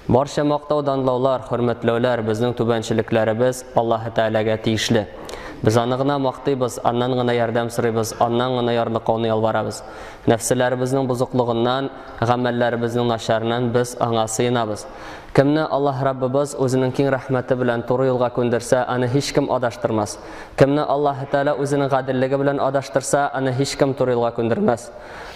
Барча мактау, данлаулар, хөрмәтләүләр безнең түбәнчелекләребез Аллаһы Тәгаләгә тиешле. Без аны гына мактыйбыз, аннан гына ярдәм сорыйбыз, аннан гына ярлыкауны ялварабыз. Нәфселәребезнең бозыклыгыннан, гамәлләребезнең начарыннан без аңа сыенабыз. Кемне Аллаһ Раббыбыз үзенең киң рәхмәте белән туры юлга күндерсә, аны һичкем адаштырмас. Кемне Аллаһы Тәгалә үзенең гаделлеге белән адаштырса, аны һичкем туры юлга күндермәс.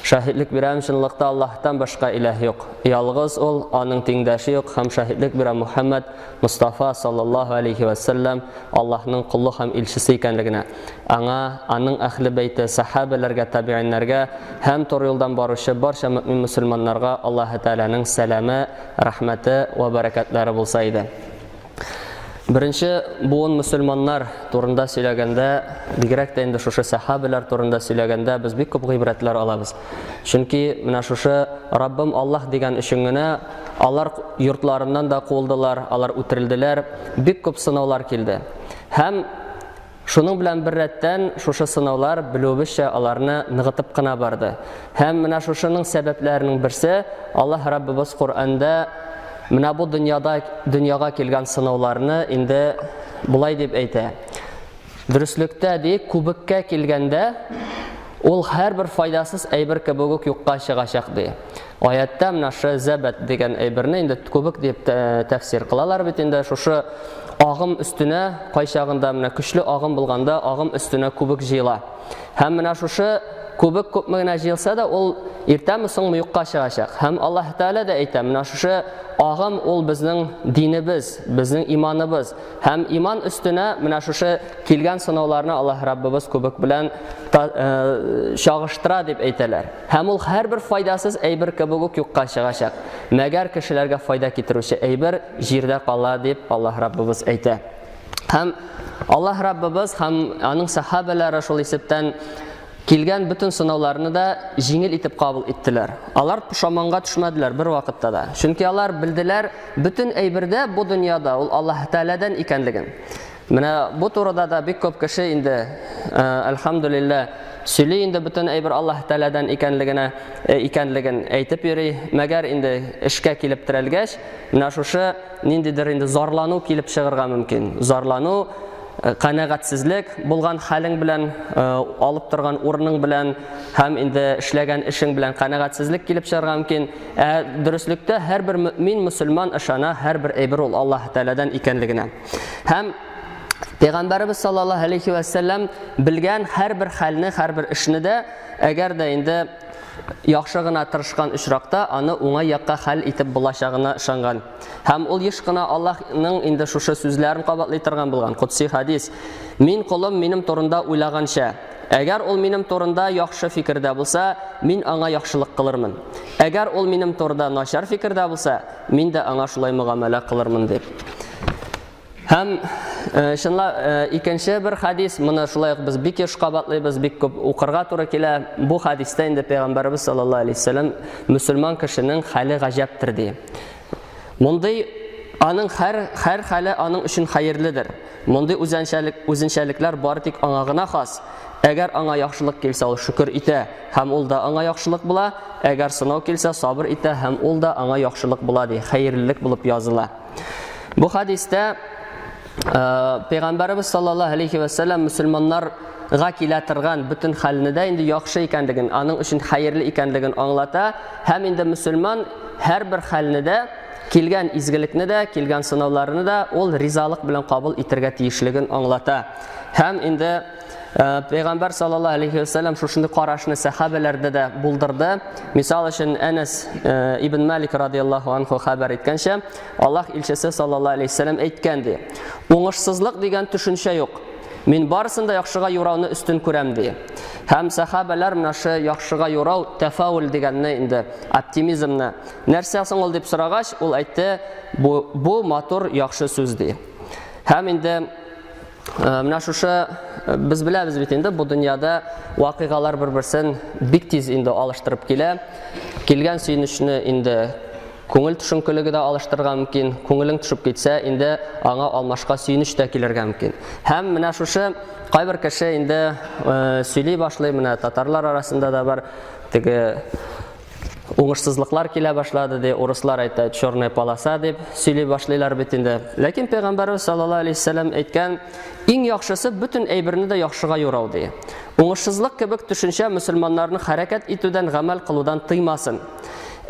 Шаһитлек бирәм, чынлыкта Аллаһтан башка иләһ юк. Ялгыз ул, аның тиңдәше юк һәм шаһитлек бирәм Мухәммәд Мостафа саллаллаһу алейһи вә сәлләм Аллаһның колы һәм илчесе икәнлегенә. Аңа, аның әһле бәйте, сәхабәләргә, табигыйннәргә һәм туры юлдан баручы барча мөэмин мөселманнарга Аллаһы Тәгаләнең сәламе, рәхмәте вә бәрәкәтләре булса иде. Беренче буын мөселманнар турында сөйләгәндә, бигрәк тә инде шушы сәхабәләр турында сөйләгәндә без бик күп гыйбрәтләр алабыз. Чөнки менә шушы Раббым Аллаһ дигән өчен генә алар йортларыннан да куылдылар, алар үтерелделәр, бик күп сынаулар килде. Һәм Шуның белән беррәттән, шушы сынаулар, белүебезчә, аларны ныгытып кына барды. Һәм менә шушының сәбәпләренең берсе, Аллаһ Раббыбыз Коръәндә менә бу дөньяда дөньяга килгән сынауларны инде болай дип әйтә. Дөреслектә, ди, күбеккә килгәндә, ул һәрбер файдасыз әйбер кебек үк юкка чыгачак, ди. Аятьтә менә шушы зәбәт дигән әйберне инде күбек дип тәфсир кылалар бит инде. Шушы агым өстенә кайчагында менә көчле агым булганда агым өстенә күбек җыела. Һәм менә шушы күбек күпме генә җыелса да, ул иртәме соңмы юкка чыгачак. Һәм Аллаһ Тәгалә дә әйтә, менә шушы агым ул безнең динебез, безнең иманыбыз. Һәм иман өстенә менә шушы килгән сынауларны Аллаһ Раббыбыз күбек белән чагыштыра дип әйтәләр. Һәм ул һәрбер файдасыз әйбер кебек үк юкка чыгачак. Мәгәр кешеләргә файда китерүче әйбер җирдә кала, дип Аллаһ Раббыбыз әйтә. Һәм Аллаһ Раббыбыз һәм аның сахабәләре шул исәптән килгән бөтен сынауларны да җиңел итеп кабул иттеләр. Алар пошаманга төшмәделәр бер вакытта да. Чөнки алар белделәр, бөтен әйбердә бу дөньяда ул Аллаһ Тәгаләдән икәнлеген. Менә бу турыда да бик күп кеше инде, әлхәмдүлиллә, сөйли инде бөтен әйбер Аллаһ Тәгаләдән икәнлегенә икәнлеген әйтеп йөри. Мәгәр инде эшкә килеп терәлгәч, менә шушы ниндидер инде зарлану килеп чыгарга мөмкин. Зарлану, канәгатьсезлек булган хәлең белән, алып торган урының белән һәм инде эшләгән эшең белән канәгатьсезлек килеп чыгарга мөмкин. Ә дөреслектә һәрбер мөэмин мөселман ышана һәрбер әйбер ул Аллаһ Тәгаләдән икәнлегенә. Һәм Пәйгамбәребез саллаллаһу алейхи ва сәлләм белгән һәрбер хәлне, һәрбер эшне дә, әгәр дә инде яхшы гына тырышкан очракта, аны уңай якка хәл итеп булачагына ышанган. Һәм ул еш кына Аллаһның инде шушы сүзләрен кабатлый торган булган. Кудси хадис: Мин колым минем турында уйлаганча, әгәр ул минем турында яхшы фикердә булса, мин аңа яхшылык кылырмын. Әгәр ул минем турында начар фикердә булса, мин дә аңа шулай мөгамәлә кылырмын дип. Һәм э, чынлап э, икенче бер хадис, моны шулай ук без бик еш кабатлыйбыз, бик күп укырга туры килә. Бу хадистә инде пәйгамбәребез саллаллаһу алейһи вәсәлләм мөселман кешенең хәле гаҗәптер ди. Мондый аның һәр һәр хәле аның өчен хәерледер. Мондый үзенчәлек үзенчәлекләр бары тик аңа гына хас. Әгәр аңа яхшылык килсә, ул шөкер итә һәм ул да аңа яхшылык була. Әгәр сынау килсә, сабыр итә һәм ул да аңа яхшылык була ди, хәерлелек булып языла. Бу хадистә э, Пәйгамбәребез саллаллаһу алейхи ва сәлләм мөселманнарга килә торган бөтен хәлне дә инде яхшы икәнлеген, аның өчен хәерле икәнлеген аңлата һәм инде мөселман һәрбер хәлне дә килгән изгелекне дә, килгән сынауларны да ул ризалык белән кабул итәргә тиешлеген аңлата. Һәм инде Э, Пәйгамбәр саллаллаһу алейхи ва сәлләм шушындый карашны сәхабәләрдә дә булдырды. Мисал өчен Әнәс э, ибн Малик радияллаһу анху хәбәр иткәнчә, Аллаһ илчесе саллаллаһу алейхи ва сәлләм әйткән ди: "Уңышсызлык дигән төшенчә юк. Мин барысын да яхшыга юрауны өстен күрәм" ди. Һәм сәхабәләр менә шу яхшыга юрау, тәфаул дигәнне инде, оптимизмны нәрсә соң ул дип сорагач, ул әйтте: "Бу бу матур яхшы сүз" ди. Һәм инде Э, менә шушы э, без беләбез бит инде бу дөньяда вакыйгалар бер-берсен бик тиз инде алыштырып килә. Килгән сөенечне инде күңел төшенкелеге дә алыштырырга мөмкин. Күңелең төшеп китсә, инде аңа алмашка сөенеч тә килергә мөмкин. Һәм менә шушы кайбер кеше инде э, сөйли башлый, менә татарлар арасында да бар теге. Уңышсызлыклар килә башлады, ди, урыслар әйтә, черная полоса дип сөйли башлыйлар бит инде. Ләкин пәйгамбәрбез саллаллаһу алейһи вәсәлләм әйткән, иң яхшысы бөтен әйберне дә яхшыга юрау, ди. Уңышсызлык кебек төшенчә мөселманнарны хәрәкәт итүдән, гамәл кылудан тыймасын.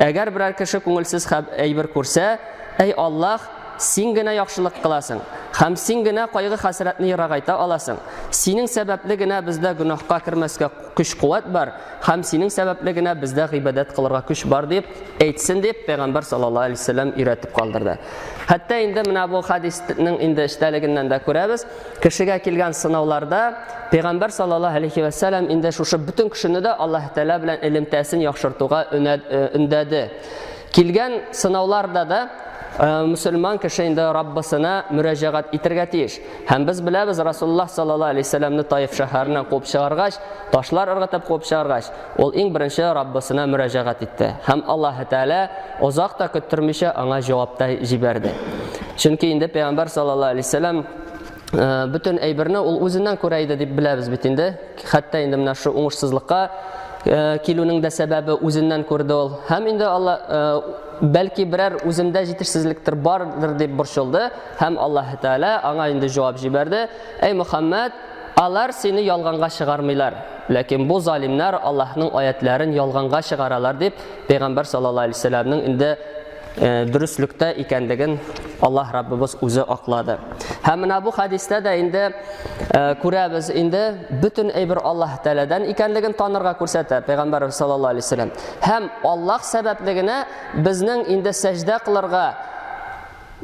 Әгәр берәр кеше күңелсез әйбер күрсә, әй Аллаһ, син генә яхшылык кыласың һәм син генә кайгы-хәсрәтне ерагайта аласың. Синең сәбәпле генә бездә гөнаһка кермәскә көч-куәт бар һәм синең сәбәпле генә бездә гыйбадәт кылырга көч бар дип әйтсен дип пәйгамбәр саллаллаһу алейһи вәсәлләм өйрәтеп калдырды. Хәтта инде менә бу хадисның инде эчтәлегеннән дә күрәбез, кешегә килгән сынауларда пәйгамбәр саллаллаһу алейһи вәсәлләм инде шушы бөтен кешене дә Аллаһ Тәгалә белән элемтәсен яхшыртуга өндәде. Килгән сынауларда да мөселман кеше инде Раббысына мөрәҗәгать итәргә тиеш. Һәм без беләбез, Расулуллаһ саллаллаһу алейһи вәсәлләмне Таиф шәһәреннән куып чыгаргач, ташлар ыргытып куып чыгаргач, ул иң беренче Раббысына мөрәҗәгать итте. Һәм Аллаһы Тәгалә озак та көттермичә аңа җавап та җибәрде. Чөнки инде Пәйгамбәр саллаллаһу алейһи вәсәлләм бөтен әйберне ул үзеннән күрә иде дип беләбез бит инде. Хәтта инде менә шу уңышсызлыкка килүнең дә сәбәбе үзеннән күрде ул. Һәм инде Алла бәлки берәр үземдә җитешсезлектер бардыр дип борчылды. Һәм Аллаһ Тәгалә аңа инде җавап җибәрде. Әй Мөхәммәд, алар сине ялганга чыгармыйлар. Ләкин бу залимнәр Аллаһның аятларын ялганга чыгаралар дип, Пәйгамбәр саллаллаһу алейһи вәсәлләмнең инде дөреслектә икәнлеген Аллаһ Раббыбыз үзе аклады. Һәм менә бу хәдистә дә инде күрәбез инде бөтен әйбер Аллаһ Тәгаләдән икәнлеген танырга күрсәтә Пәйгамбәрбез саллаллаһу алейһи вәсәлләм. Һәм Аллаһ сәбәпле генә безнең инде сәҗдә кылырга,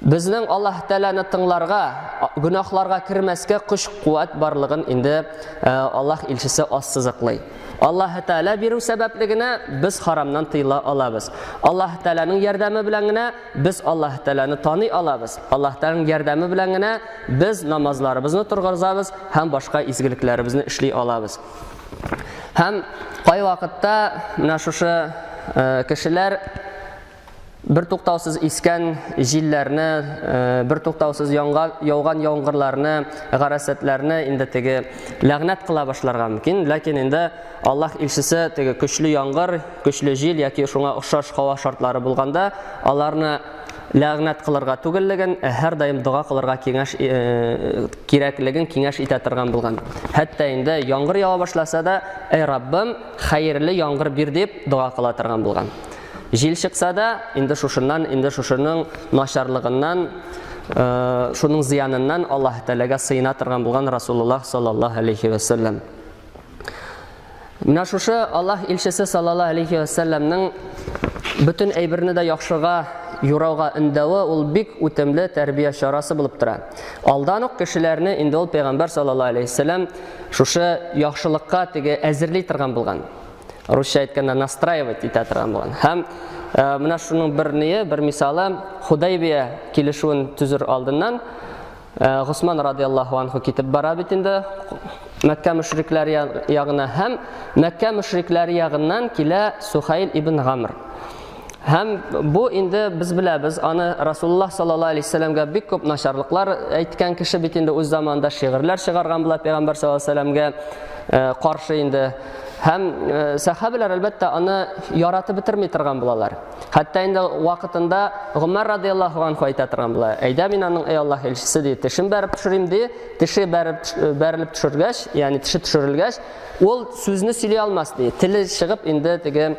безнең Аллаһ Тәгаләне тыңларга, гөнаһларга кермәскә көч-куәт барлыгын инде Аллаһ илчесе ассызыклый. Аллаһ Тәгалә бирү сәбәпле генә без харамнан тыела алабыз. Аллаһ Тәгаләнең ярдәме белән генә без Аллаһ Тәгаләне таный алабыз. Аллаһ Тәгаләнең ярдәме белән генә без намазларыбызны торгызабыз һәм башка изгелекләребезне эшли алабыз. Һәм кайвакытта менә шушы кешеләр Бертуктаусыз искән җилләрне, бертуктаусыз яуган яңгырларны, гарасәтләрне инде теге ләгънәт кыла башларга мөмкин. Ләкин инде Аллаһ илчесе теге көчле яңгыр, көчле җил яки шуңа охшаш һава шартлары булганда, аларны ләгънәт кылырга түгеллеген, ә һәрдаим дога кылырга киңәш кирәклеген киңәш итә торган булган. Хәтта инде яңгыр ява башласа да, әй Раббым, хәерле яңгыр бир дип дога кыла торган булган. Җил чыкса да, инде шушыннан, инде шушының начарлыгыннан, шуның зыяныннан Аллаһ Тәгаләгә сыена торган булган Расулуллаһ саллаллаһу алейхи ва саллям. Менә шушы Аллаһ илчесе саллаллаһу алейхи ва саллямның бөтен әйберне дә яхшыга юрауга өндәве ул бик үтемле тәрбия чарасы булып тора. Алдан ук кешеләрне инде ул пәйгамбәр саллаллаһу алейхи ва саллям шушы яхшылыкка теге әзерли торган булган. Русча әйткәндә настраивать итә торган булган. Һәм менә шуның бер ние, бер мисалы Худайбия килешүен төзер алдыннан Госман радиаллаһу анху китеп бара бит инде Мәккә мөшрикләре ягына һәм Мәккә мөшрикләре ягыннан килә Сухайл ибн Гамр. Һәм бу инде без беләбез, аны Расулуллаһ саллаллаһу алейһи вәсәлләмгә бик күп начарлыклар әйткән кеше бит инде үз заманында шигырьләр чыгарган була пәйгамбәр саллаллаһу алейһи вәсәлләмгә каршы инде. Һәм сәхабәләр әлбәттә аны яратып бетерми торган булалар. Хәтта инде вакытында Гомәр радиаллаһу анху әйтә торган була. Әйдә мин аның, эй Аллаһ илчесе ди, тешен бәреп төшерим ди. Теше бәреп бәрелеп төшергәч, ягъни теше төшерелгәч, ул сүзне сөйли алмас ди. Теле чыгып инде теге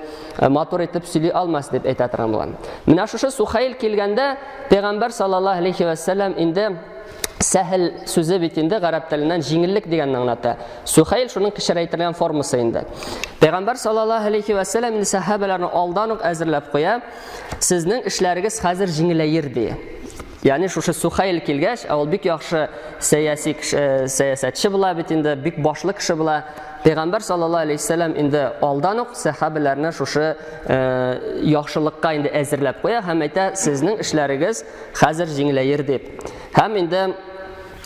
матур итеп сөйли алмас дип әйтә торган булган. Менә шушы Сухайл килгәндә пәйгамбәр саллаллаһу алейхи ва саллям инде сәһел сүзе бит инде гарәп теленнән җиңеллек дигәнне аңлата. Сухайл шуның кечерәйтелгән формасы инде. Пәйгамбәр саллаллаһу алейхи ва саллям инде сәхабәләрне алдан ук әзерләп куя. Сезнең эшләрегез хәзер җиңеләер ди. Ягъни шушы Сухайл килгәч, ә ул бик яхшы сәяси сәясәтче була бит инде, бик башлы кеше була. Пәйгамбәр саллаллаһу алейһи вәсәлләм инде алдан ук сәхабәләрне шушы яхшылыкка инде әзерләп куя һәм әйтә, сезнең эшләрегез хәзер җиңеләер дип. Һәм инде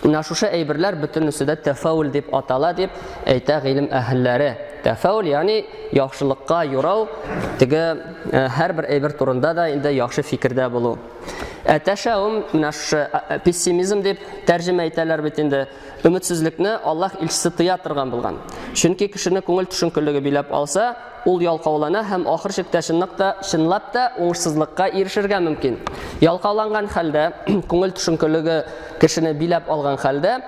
менә шушы әйберләр бөтенесе дә тәфәүл дип атала дип әйтә гыйлем әһелләре. Тәфәүл, ягъни яхшылыкка юрау, теге э, һәрбер әйбер турында да инде яхшы фикердә булу. Ә тәшәүм, менә шушы э, пессимизм дип тәрҗемә итәләр бит инде, өметсезлекне Аллаһ илчесе тыя торган булган. Чөнки кешене күңел төшенкелеге биләп алса, ул ялкаулана һәм ахыр чиктә чынлап та, чынлап та уңышсызлыкка ирешергә мөмкин. Ялкауланган хәлдә, күңел төшенкелеге кешене биләп алган хәлдә,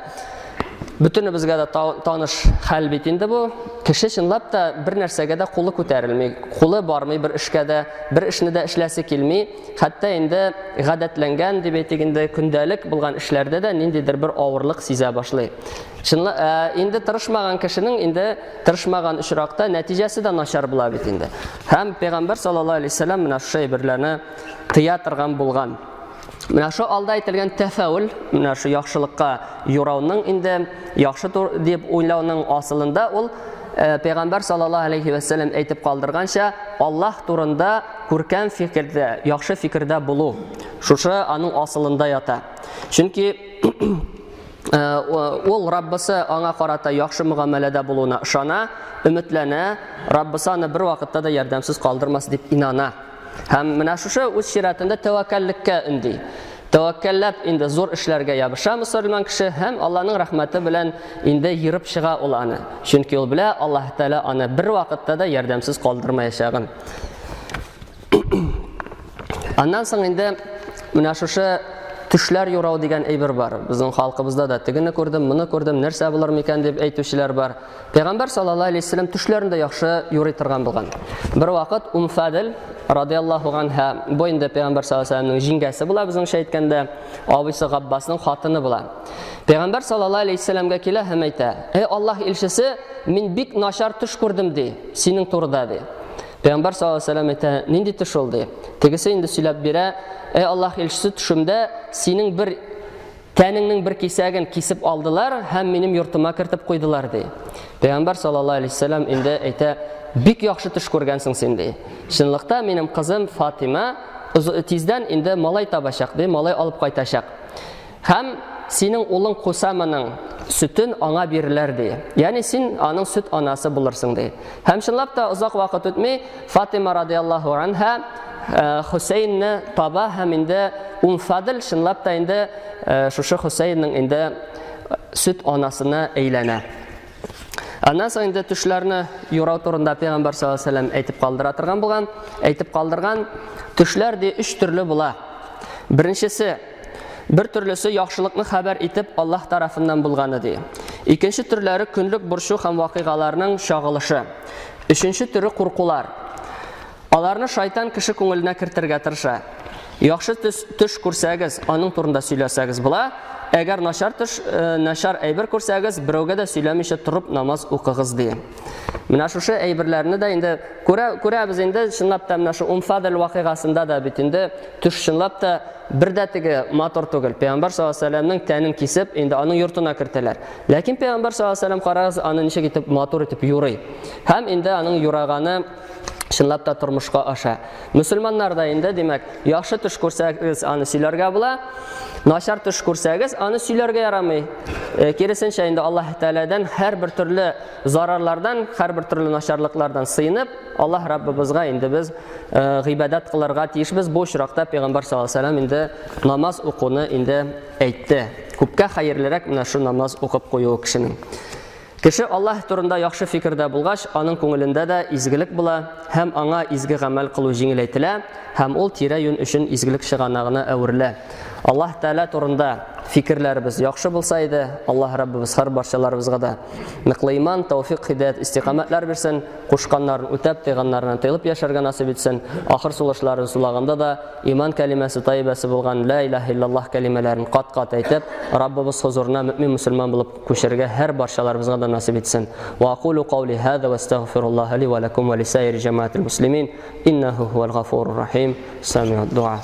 бөтенебезгә дә таныш хәл бит инде бу. Кеше чынлап та бер нәрсәгә дә кулы күтәрелми, кулы бармый бер эшкә дә, бер эшне дә эшләсе килми. Хәтта инде гадәтләнгән дип әйтик инде көндәлек булган эшләрдә дә ниндидер бер авырлык сизә башлый. Чынла, ә, инде тырышмаган кешенең инде тырышмаган очракта нәтиҗәсе дә начар була бит инде. Һәм пәйгамбәр саллаллаһу алейһи вәсәлләм менә шушы әйберләрне тыя торган булган. Менә шу алда әйтелгән тәфәүл, менә шу яхшылыкка юрауның инде яхшы дип уйлауның асылында ул э, пәйгамбәр саллаллаһу алейһи вәсәлләм әйтеп калдырганча, Аллаһ турында күркәм фикердә, яхшы фикердә булу. Шушы аның асылында ята. Чөнки э, ул Раббысы аңа карата яхшы мөгамәләдә булуына ышана, өметләнә, Раббысы аны бер вакытта да ярдәмсез калдырмас дип инана. Һәм менә шушы үз чиратында тәвәккәллеккә өнди. Тәвәккәлләп инде зур эшләргә ябыша мөселман кеше һәм Аллаһның рәхмәте белән инде ерып чыга ул аны. Чөнки ул белә, Аллаһ Тәгалә аны бер вакытта да ярдәмсез калдырмаячагын. Аннан соң инде менә шушы төшләр юрау дигән әйбер бар. Безнең халкыбызда да тегене күрдем, моны күрдем, нәрсә булыр микән дип әйтүчеләр бар. Пәйгамбәр саллаллаһу алейһи вәсәлләм төшләрен дә яхшы юрый торган булган. Бер вакыт Ум Фадел радиаллаһу анха, бу инде Пәйгамбәр саллаллаһу алейһи вәсәлләмнең җиңгәсе була, безнеңчә әйткәндә, абыйсы Габбасның хатыны була. Пәйгамбәр саллаллаһу алейһи вәсәлләмгә килә һәм әйтә: "Эй Аллаһ илчесе, мин бик начар төш күрдем", ди, "синең турыда", ди. Пәйгамбәр саллаллаһу алейһи вәсәлләм әйтә: "Нинди төш ул?" ди. Тегесе инде сөйләп бирә: "Эй Аллаһ илчесе, төшемдә синең бер Тәнеңнең бер кисәген кисеп алдылар һәм минем йортыма кертеп куйдылар, ди. Пәйгамбәр саллаллаһу алейһи вәсәлләм инде әйтә, бик яхшы төш күргәнсең син, ди. Чынлыкта минем кызым Фатима тиздән инде малай табачак, ди, малай алып кайтачак. Һәм синең улың Кусаманың сөтен аңа бирерләр, ди. Ягъни син аның сөт анасы булырсың, ди. Һәм чынлап та озак вакыт үтми, Фатима радиаллаһу анһа э, Хусейнны таба һәм инде Ум Фадл чынлап та инде э, шушы Хусейнның инде э, сөт анасына әйләнә. Аннан соң инде төшләрне юрау турында Пәйгамбәр саллаллаһу алейһи вәсәлләм әйтеп калдыра торган булган, әйтеп калдырган, төшләр ди өч төрле була. Беренчесе бер төрлесе яхшылыкны хәбәр итеп Аллаһ тарафыннан булганы ди. Икенче төрләре көнлек борчу һәм вакыйгаларның чагылышы. Өченче төре куркулар. Аларны шайтан кеше күңеленә кертергә тырыша. Яхшы төс, төш күрсәгез, аның турында сөйләсәгез була. Әгәр начар төш, э, начар әйбер күрсәгез, берәүгә дә сөйләмичә торып намаз укыгыз ди. Менә шушы әйберләрне дә инде күрә, күрәбез инде, чынлап та менә шу Умфадел вакыйгасында да бит инде төш чынлап та бер дә теге матур түгел. Пәйгамбәр саллаллаһу алейһи вәсәлләмнең тәнен кисеп, инде аның йортына кертәләр. Ләкин Пәйгамбәр саллаллаһу алейһи вәсәлләм карагыз, аны ничек итеп матур итеп юрый. Һәм инде аның юраганы чынлап та тормышка аша. Мөселманнар да инде, димәк, яхшы төш күрсәгез, аны сөйләргә була. Начар төш күрсәгез, аны сөйләргә ярамый. Э, киресенчә инде Аллаһ Тәгаләдән һәрбер төрле зарарлардан, һәрбер төрле начарлыклардан сыенып, Аллаһ Раббыбызга инде без э, гыйбадәт кылырга тиешбез. Бу очракта Пәйгамбәр саллаллаһу алейһи вәсәлләм инде намаз укуны инде әйтте. Күпкә хәерлерәк менә шу намаз укып куюы кешенең. Кеше Аллаһ турында яхшы фикердә булгач, аның күңелендә дә изгелек була һәм аңа изге гамәл кылу җиңеләйтелә һәм ул тирә-юнь өчен изгелек чыганагына әверелә. Аллаһ Тәгалә турында фикерләребез яхшы булса иде, Аллаһ Раббыбыз һәр барчаларыбызга да ныклы иман, тәүфик, һидәят, истикамәтләр бирсен, кушканнарын үтәп, тыйганнарыннан тыелып яшәргә насыйп итсен, ахыр сулышларын сулаганда да иман кәлимәсе таибәсе булган Ла илаһа иллаллаһ кәлимәләрен кат-кат әйтеп, Раббыбыз хозурына мөэмин мөселман булып күчәргә һәр барчаларыбызга да насыйп итсен. Ва акулу каули һаза ва астагфируллаһа ли ва лакум ва лисаири җәмәгатил муслимин иннаху хуал гафурур рахим. Самиуд дуа.